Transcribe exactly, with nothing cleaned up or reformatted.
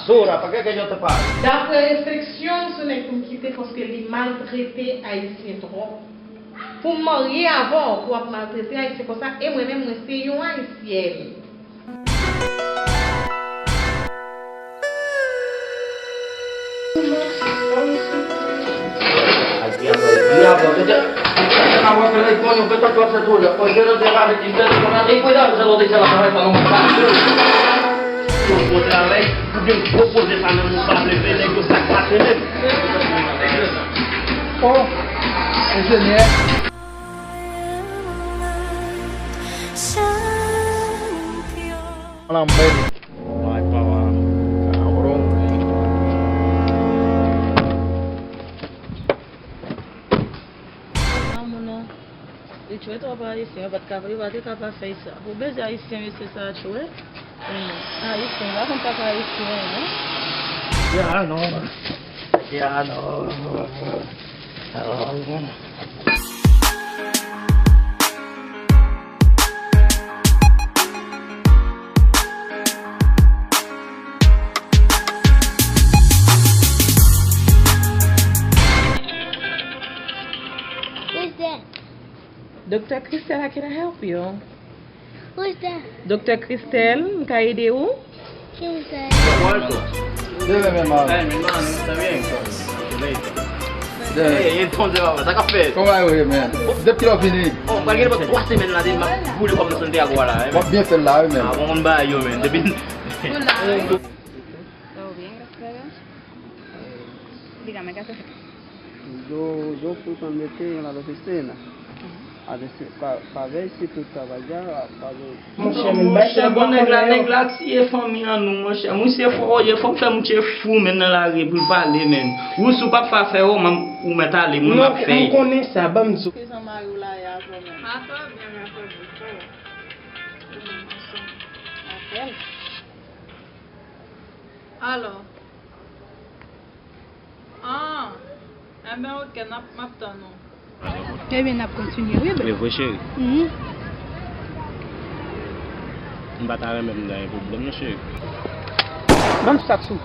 Sora, pa gen kè yo te pale. Daprè refleksyon m, se nèg pou m kite paske li maltrete Ayisyen twòp. Pou m marye avè w, pou w ap maltrete Ayisyen konsa, e mwen menm, mwen se yon Ayisyèn. Oh, enjenyè. Lanmè. Ay, papa. Cabrón. Li tchwe twòp Ayisyen, yo pa t ka, yo pa te ka pa fè sa. Pou bezwen Ayisyen, mesye sa a tchwe. Ayisyen, yo pa konn papa Ayisyen, non. Ya, non. Ya, non. Who's that? Doktè Christelle, how can I help you? Who's that? Doktè Christelle, m ka ede ou? Who's that? Deme, mi hermano. Hey, mi hermano, ¿está bien? Deme. Hey, entonces, baba, sa k ap fèt? ¿Cómo va, man? Depi lè w vini? Oh, m pral gen nenpòt twa semèn la, de m ap boule kòb nan Santiago a la, eh, man. W ap byen fè l la, wi, man. Ah, bon, moun ba yo, man. Depi Todo bien, gracias a Dios. Dígame, ¿qué hace? Yo, yo fui cuando estoy en la oficina. A veces, pa, pa ver si tú estabas allá, pa ver. Monchè, men bay sa bon nèg la, nèg la tiye fanmi an nou, monchè. Misye fò, oye, fòk fè misye fou, men nan lari pou l pale, men. Ou si w p ap fè afè, ou, ou mèt ale, mwen m ap fè. Non, m konnen sa, ban m di w. Kizan mari w la ye avè w menm? Ah, trè byen, mèkredi, trè byen. Apèl. Alò. Ah, enben, oke, n ap, m ap tann ou. Ebyen, n ap kontinye, wi, bebe. E vre, cheri. Mhm. M pa ta renmen m gen pwoblèm, non, cheri. Ban m sa sou.